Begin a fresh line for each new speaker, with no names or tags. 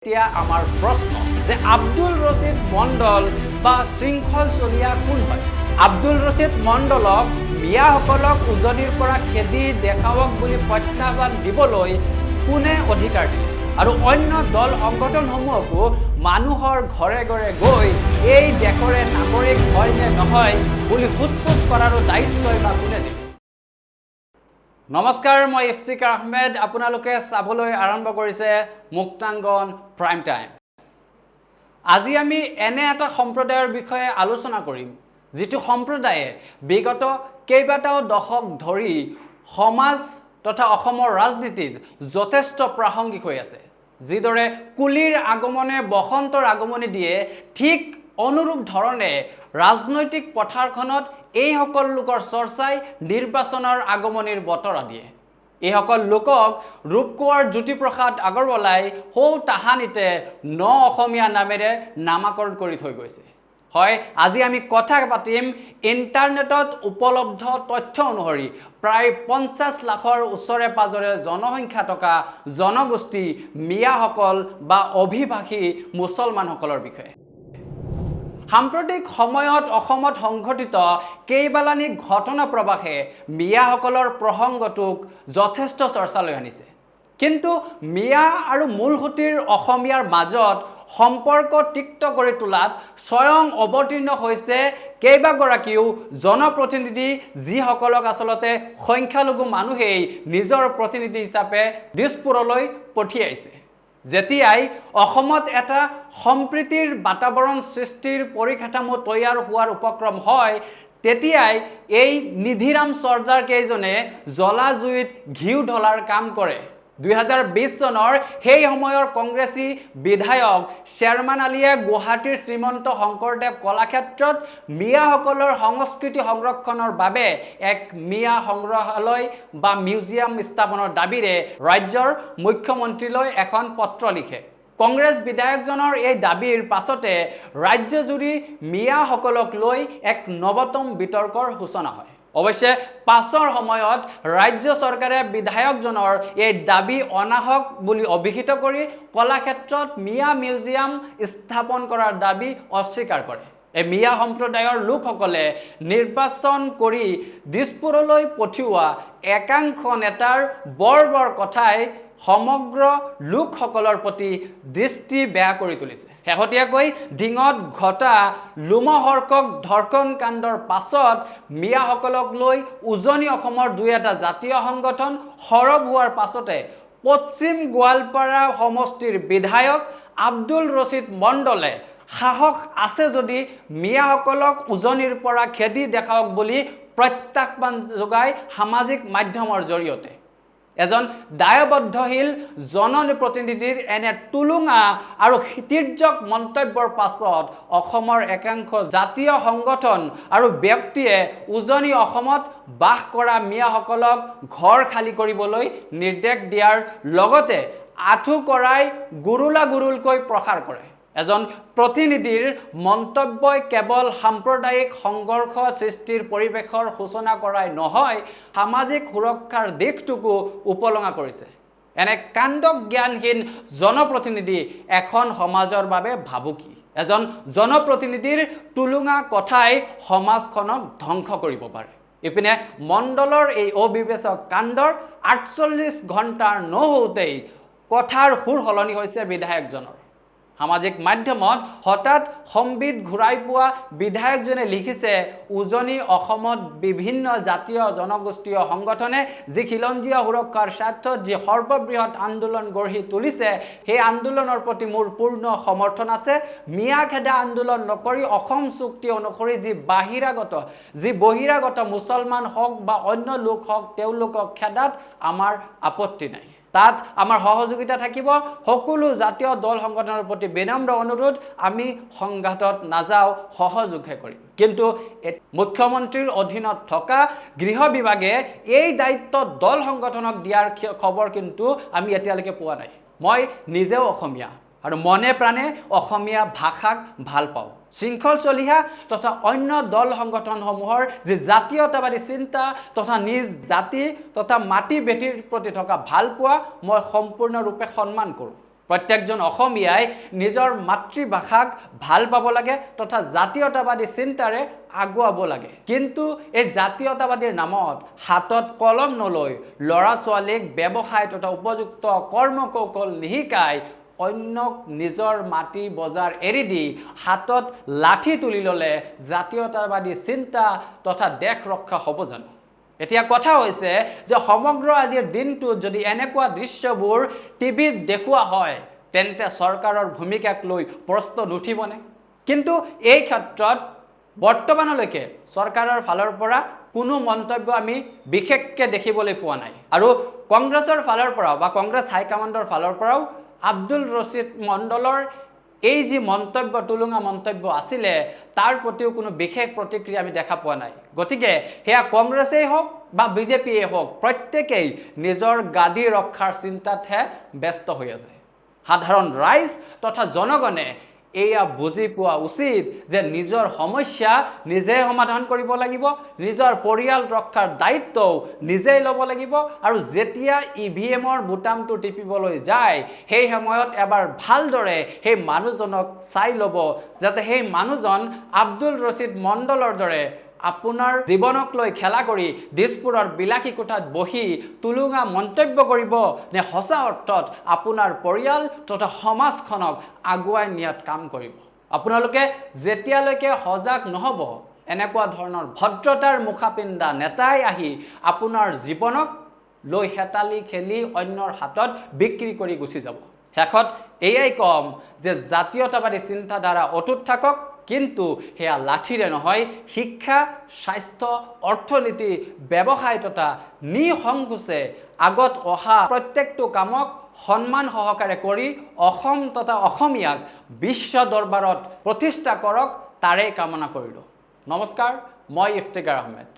এতিয়া আমাৰ প্ৰশ্ন যে আব্দুল ৰছিদ মণ্ডল বা শৃংখল চলিহা কোন হয়? আব্দুল ৰছিদ মণ্ডলক মিয়াসকলক উজনিৰ পৰা খেদি দেখাওক বুলি প্ৰত্যাহ্বান দিবলৈ কোনে অধিকাৰ দিলে? আৰু অন্য দল সংগঠনসমূহকো মানুহৰ ঘৰে ঘৰে গৈ এই দেশৰে নাগৰিক হয় নে নহয় বুলি সোধ পোছ কৰাৰো দায়িত্বই বা কোনে দিলে? নমস্কাৰ, মই ইফতিকাৰ আহমেদ। আপোনালোকে চাবলৈ আৰম্ভ কৰিছে মুক্তাংগন প্ৰাইম টাইম। আজি আমি এনে এটা সম্প্ৰদায়ৰ বিষয়ে আলোচনা কৰিম, যিটো সম্প্ৰদায়ে বিগত কেইবাটাও দশক ধৰি সমাজ তথা অসমৰ ৰাজনীতিত যথেষ্ট প্ৰাসংগিক হৈ আছে। যিদৰে কুলিৰ আগমনে বসন্তৰ আগমনি দিয়ে, ঠিক অনুৰূপ ধৰণে ৰাজনৈতিক পথাৰখনত এইসকল লোকৰ চৰ্চাই নিৰ্বাচনৰ আগমনিৰ বতৰা দিয়ে। এইসকল লোকক ৰূপকোঁৱৰ জ্যোতিপ্ৰসাদ আগৰৱালাই সৌ তাহানিতে ন অসমীয়া নামেৰে নামাকৰণ কৰি থৈ গৈছে। হয়, আজি আমি কথা পাতিম ইণ্টাৰনেটত উপলব্ধ তথ্য অনুসৰি প্ৰায় 50 লাখৰ ওচৰে পাঁজৰে জনসংখ্যা থকা জনগোষ্ঠী মিয়াসকল বা অভিবাসী মুছলমানসকলৰ বিষয়ে। সাম্প্ৰতিক সময়ত অসমত সংঘটিত কেইবালানি ঘটনা প্ৰবাহে মিয়াসকলৰ প্ৰসংগটোক যথেষ্ট চৰ্চালৈ আনিছে। কিন্তু মিয়া আৰু মূলসুঁতিৰ অসমীয়াৰ মাজত সম্পৰ্ক তিক্ত কৰি তোলাত স্বয়ং অৱতীৰ্ণ হৈছে কেইবাগৰাকীও জনপ্ৰতিনিধি, যিসকলক আচলতে সংখ্যালঘু মানুহেই নিজৰ প্ৰতিনিধি হিচাপে দিছপুৰলৈ পঠিয়াইছে। যেতিয়াই অসমত এটা সম্প্ৰীতিৰ বাতাবৰণ সৃষ্টিৰ পৰিকাঠামো তৈয়াৰ হোৱাৰ উপক্ৰম হয়, তেতিয়াই এই নিধিৰাম চৰ্দাৰ কেইজনে জ্বলা জুইত ঘিউ ঢলাৰ কাম কৰে। 2020 চনৰ সেই সময়ৰ কংগ্ৰেছী বিধায়ক শ্বেৰমান আলীয়ে গুৱাহাটীৰ শ্ৰীমন্ত শংকৰদেৱ কলাক্ষেত্ৰত মিয়াসকলৰ সংস্কৃতি সংৰক্ষণৰ বাবে এক মিয়া সংগ্ৰহালয় বা মিউজিয়াম স্থাপনৰ দাবীৰে ৰাজ্যৰ মুখ্যমন্ত্ৰীলৈ এখন পত্ৰ লিখে। কংগ্ৰেছ বিধায়কজনৰ এই দাবীৰ পাছতে ৰাজ্যজুৰি মিয়াসকলক লৈ এক নৱতম বিতৰ্কৰ সূচনা হয়। অৱশ্যে পাছৰ সময়ত ৰাজ্য চৰকাৰে বিধায়কজনৰ এই দাবী অনাহক বুলি অভিহিত কৰি কলাক্ষেত্ৰত মিয়া মিউজিয়াম স্থাপন কৰাৰ দাবী অস্বীকাৰ কৰে। এই মিয়া সম্প্ৰদায়ৰ লোকসকলে নিৰ্বাচন কৰি দিছপুৰলৈ পঠিওৱা একাংশ নেতাৰ বৰ বৰ কথাই সমগ্ৰ লোকসকলৰ প্ৰতি দৃষ্টি বেয়া কৰি তুলিছে। শেহতীয়াকৈ ধিঙত ঘটা লোমহৰ্ষক ধৰ্ষণ কাণ্ডৰ পাছত মিয়াসকলক লৈ উজনি অসমৰ দুই এটা জাতীয় সংগঠন সৰব হোৱাৰ পাছতে পশ্চিম গোৱালপাৰা সমষ্টিৰ বিধায়ক আব্দুল ৰছিদ মণ্ডলে সাহস আছে যদি মিয়াসকলক উজনিৰ পৰা খেদি দেখাওক বুলি প্ৰত্যাহ্বান যোগাই সামাজিক মাধ্যমৰ জৰিয়তে। এজন দায়বদ্ধশীল জনপ্ৰতিনিধিৰ এনে টুলুঙা আৰু তীৰ্যক মন্তব্যৰ পাছত অসমৰ একাংশ জাতীয় সংগঠন আৰু ব্যক্তিয়ে উজনি অসমত বাস কৰা মিয়াসকলক ঘৰ খালী কৰিবলৈ নিৰ্দেশ দিয়াৰ লগতে আঁঠু কঢ়াই গুৰুলা গুৰুলকৈ প্ৰহাৰ কৰে। এজন প্ৰতিনিধিৰ মন্তব্যই কেৱল সাম্প্ৰদায়িক সংঘৰ্ষ সৃষ্টিৰ পৰিৱেশৰ সূচনা কৰাই নহয়, সামাজিক সুৰক্ষাৰ দিশটোকো উপলুঙা কৰিছে। এনে কাণ্ডজ্ঞানহীন জনপ্ৰতিনিধি এখন সমাজৰ বাবে ভাবুকি। এজন জনপ্ৰতিনিধিৰ টুলুঙা কথাই সমাজখনক ধ্বংস কৰিব পাৰে। ইপিনে মণ্ডলৰ এই অবিবেচক কাণ্ডৰ 48 ঘণ্টাৰ নহওঁতেই কথাৰ সুৰ সলনি হৈছে বিধায়কজনৰ। সামাজিক মাধ্যমত হঠাৎ সম্বিত ঘূৰাই পোৱা বিধায়কজনে লিখিছে, উজনি অসমত বিভিন্ন জাতীয় জনগোষ্ঠীয় সংগঠনে যি খিলঞ্জীয়া সুৰক্ষাৰ স্বাৰ্থত যি সৰ্ববৃহৎ আন্দোলন গঢ়ি তুলিছে, সেই আন্দোলনৰ প্ৰতি মোৰ পূৰ্ণ সমৰ্থন আছে। মিয়া খেদা আন্দোলন নকৰি অসম চুক্তি অনুসৰি যি বহিৰাগত মুছলমান হওক বা অন্য লোক হওক, তেওঁলোকক খেদাত আমাৰ আপত্তি নাই, তাত আমাৰ সহযোগিতা থাকিব। সকলো জাতীয় দল সংগঠনৰ প্ৰতি বিনম্ৰ অনুৰোধ, আমি সংঘাতত নাযাওঁ, সহযোগহে কৰিম। কিন্তু মুখ্যমন্ত্ৰীৰ অধীনত থকা গৃহ বিভাগে এই দায়িত্ব দল সংগঠনক দিয়াৰ খবৰ কিন্তু আমি এতিয়ালৈকে পোৱা নাই। মই নিজেও অসমীয়া আৰু মনে প্ৰাণে অসমীয়া ভাষাক ভাল পাওঁ। শৃংখল চলিহা তথা অন্য দল সংগঠনসমূহৰ যি জাতীয়তাবাদী চিন্তা তথা নিজ জাতি তথা মাটি ভেটিৰ প্ৰতি থকা ভালপোৱা মই সম্পূৰ্ণৰূপে সন্মান কৰোঁ। প্ৰত্যেকজন অসমীয়াই নিজৰ মাতৃভাষাক ভাল পাব লাগে তথা জাতীয়তাবাদী চিন্তাৰে আগুৱাব লাগে। কিন্তু এই জাতীয়তাবাদীৰ নামত হাতত কলম নলৈ, ল'ৰা ছোৱালীক ব্যৱসায় তথা উপযুক্ত কৰ্ম কৌশল নিশিকাই, অন্যক নিজৰ মাটি বজাৰ এৰি দি হাতত লাঠি তুলি ল'লে জাতীয়তাবাদী চিন্তা তথা দেশ ৰক্ষা হ'ব জানো? এতিয়া কথা হৈছে যে সমগ্ৰ আজিৰ দিনটোত যদি এনেকুৱা দৃশ্যবোৰ টিভিত দেখুওৱা হয়, তেন্তে চৰকাৰৰ ভূমিকাক লৈ প্ৰশ্ন নুঠিবনে? কিন্তু এই ক্ষেত্ৰত বৰ্তমানলৈকে চৰকাৰৰ ফালৰ পৰা কোনো মন্তব্য আমি বিশেষকৈ দেখিবলৈ পোৱা নাই আৰু কংগ্ৰেছৰ ফালৰ পৰাও বা কংগ্ৰেছ হাইকমাণ্ডৰ ফালৰ পৰাও আব্দুল ৰছিদ মণ্ডলৰ এই যি মন্তব্য, টুলুঙা মন্তব্য আছিলে, তাৰ প্ৰতিও কোনো বিশেষ প্ৰতিক্ৰিয়া আমি দেখা পোৱা নাই। গতিকে সেয়া কংগ্ৰেছেই হওক বা বিজেপিয়েই হওক, প্ৰত্যেকেই নিজৰ গাদী ৰক্ষাৰ চিন্তাতহে ব্যস্ত হৈ আছে। সাধাৰণ ৰাইজ তথা জনগণে এয়া বুজি পোৱা উচিত যে নিজৰ সমস্যা নিজে সমাধান কৰিব লাগিব, নিজৰ পৰিয়াল ৰক্ষাৰ দায়িত্বও নিজেই ল'ব লাগিব আৰু যেতিয়া ইভিএমৰ বুটামটো টিপিবলৈ যায়, সেই সময়ত এবাৰ ভালদৰে সেই মানুহজনক চাই ল'ব, যাতে সেই মানুহজন আব্দুল ৰছিদ মণ্ডলৰ দৰে আপোনাৰ জীৱনক লৈ খেলা কৰি দিছপুৰৰ বিলাসী কোঠাত বহি টুলুঙা মন্তব্য কৰিব নে সঁচা অৰ্থত আপোনাৰ পৰিয়াল তথা সমাজখনক আগুৱাই নিয়াত কাম কৰিব। আপোনালোকে যেতিয়ালৈকে সজাগ নহ'ব, এনেকুৱা ধৰণৰ ভদ্ৰতাৰ মুখা পিন্ধা নেতাই আহি আপোনাৰ জীৱনক লৈ হেতালি খেলি অন্যৰ হাতত বিক্ৰী কৰি গুচি যাব। শেষত এয়াই ক'ম যে জাতীয়তাবাদী চিন্তাধাৰা অটুট থাকক, কিন্তু সেয়া লাঠিৰে নহয়। শিক্ষা, স্বাস্থ্য, অৰ্থনীতি, ব্যৱসায় তথা নিসংকোচে আগত অহা প্ৰত্যেকটো কামক সন্মান সহকাৰে কৰি অসম তথা অসমীয়াক বিশ্ব দৰবাৰত প্ৰতিষ্ঠা কৰক, তাৰেই কামনা কৰিলোঁ। নমস্কাৰ, মই ইফতিকাৰ আহমেদ।